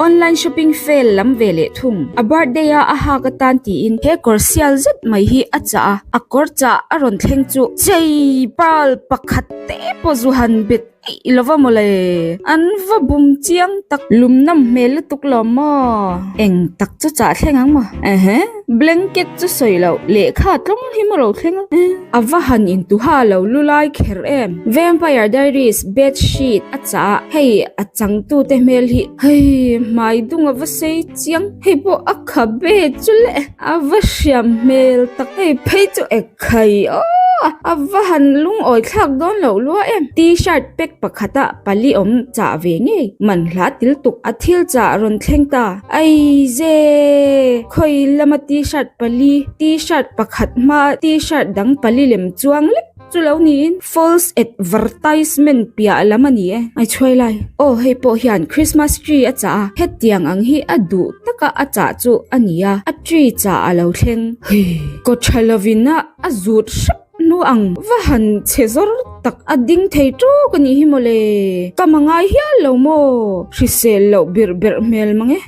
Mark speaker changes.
Speaker 1: Online shopping fail lam ve leh thung. A birthday a a hak atan tiin he kawr sial zet mai hi a chah a, a kawr chah a rawn thleng chu chei pearl pakhat te pawh zu han bet eih lo va mawle. An va bum chiang tak lum nawm hmel lutuk lo maw? Eng tak chu chah thleng ang maw? Ehe, blanket chu sawi loh lehkha tlawng hi maw lo thleng a? A va han intuha lo lu lai kher em? Vampire Diaries bed sheet a chah a, hei a changtute hmel hi hei hmai dung a va sei chiang, hei pawh a khabe chu le a va hriam hmel tak, hei phei chu ekhai aw a va han lungawi thlak dawn loh lua em? T-shirt pack pakhata pali awm chah ve ngei man hla til tuk a thil chah rawn thleng ta. Aize! Khawi lama t-shirt pali, t-shirt pakhat hmaa t-shirt dang pali lem chuang lek chu lo niin false advertisement piah lam a ni e. Ai chhuai lai. Aw hei pawh hian Christmas tree a chah a, hetiang ang hi a duh taka a chah chu a ni a, a tree chah a lo thleng. Hei! Kawtha lovin a a zut hrep. Hnu ang va han chhe zawr tak a ding thei tawk a nih hi mawle. Ka mangai hial lo maw? Hrisel loh birh berh hmel mang e.